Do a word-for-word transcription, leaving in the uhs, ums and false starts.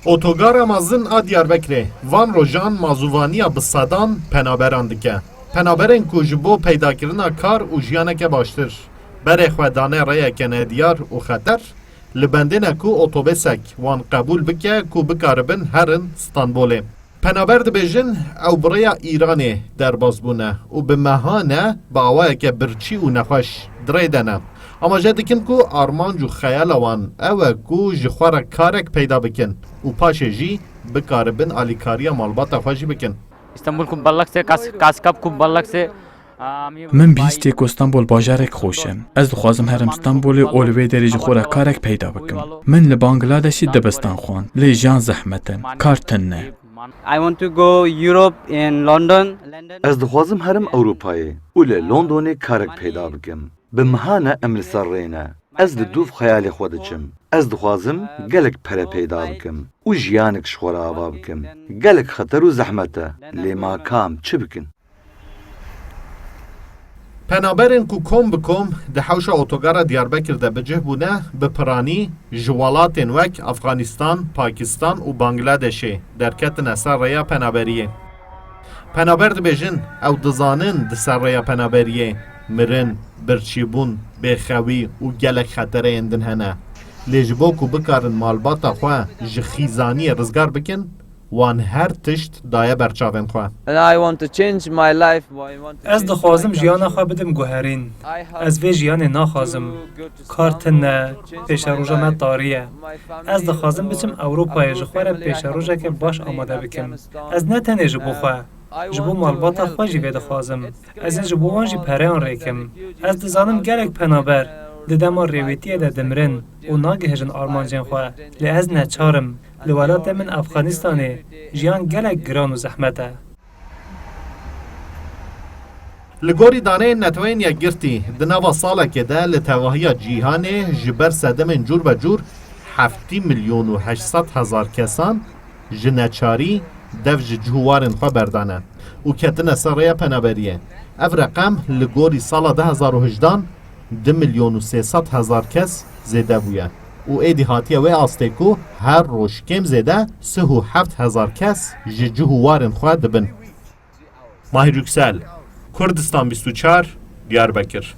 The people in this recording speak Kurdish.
Otogara mezin a Diyarbekirê van rojan mazûvaniya bi sedan penaberan dike. Penaberên ku ji bo peydakirina kar û jiyaneke baştir berê xwe dane rêyeke nediyar û xeter, li bendê ne ku otobêsek wan qebûl bike ku bikaribin herin Stenbolê. Penaber dibêjin, ew bi rêya Îranê derbas bûne û bi meha ne bi awayeke birçî û nexweş di rê de ne. Amaje dikin ku armanc û xeyala wan ew e ku ji xwe re karek peyda bikin û paşê jî bikaribin alîkariya malbata xwe jî bikin. İstanbul खूप बल्लक से, कास-, कासकाप खूप बल्लक से, आ, आम्ही Min bihîstiye ku Stenbol bajarek xweş e. Ez dixwazim herim Stenbolê û li wê derê ji xwe re karek peyda bikim. Min li Bangladeşê dibistan xwend, lê jiyan zehmet e, kar tune. I want to go Europe in London. Ez dixwazim herim Ewropayê û li Londonê karek peyda bikim. Bi meha ne em li ser rê ne. Ez li dûv xeyalê xwe diçim. Ez dixwazim gelek pere peyda bikim û jiyanek ji xwe re ava bikim. Gelek xeter û zehmet e, lê ma kam çi bikin? Penaberên ku kom bi kom di hewşa otogara Diyarbekir de bi cih bûne, bi piranî ji welatên wek Afganistan, Pakistan û Bangladeshê derketine ser rêya penaberiyê. Penaber dibêjin, ew dizanin di ser rêya penaberiyê mirin, birçîbûn, bêxewî û gelek xetereyên din hene. Lê ji bo ku bikarin malbata xwe ji xîzaniyê rizgar bikin, wan her tişt daye ber çavên xwe. And I want to change my life. I want to Ez change dixwazim my jiyana culture. Xwe bidim guherîn. I have Ez vê jiyanê naxwazim. To go to Kar Istanbul, tune, to change pêşeroja my me life. Tarî ye. My family, Ez dixwazim uh, biçim Ewropayê ji xwe re pêşerojeke baş amade bikim. Ez ne tenê ji bo xwe, ji bo malbata xwe jî vê dixwazim. Ez ê ji bo wan jî pereyan rêkim. Ez dizanim gelek penaber di dema rêwîtiyê de dimirin û nagihîjin armancên xwe. Lê ez neçar im. Li welatê min Efxanistanê jiyan gelek giran û zehmet e. Li gorî daneyên Neteweyên Yekgirtî, di nava salekê de li tevahiya cîhanê ji ber sedemên cûr be cûr heftê milyon û heşt sed hezar kesan ji neçarî dev ji cih û warên xwe berdane û ketine ser rêya penaberiyê. Ev reqem li gorî sala du hezar û hejdehan du milyon û sê sed hezar kes zêde bûye û êdî hatiye wê astê ku her roj kêm zêde sih û heft hezar kes ji cih û warên xwe dibin. Mahir Yüksel, Kurdistan bîst û çar, Diyarbekir.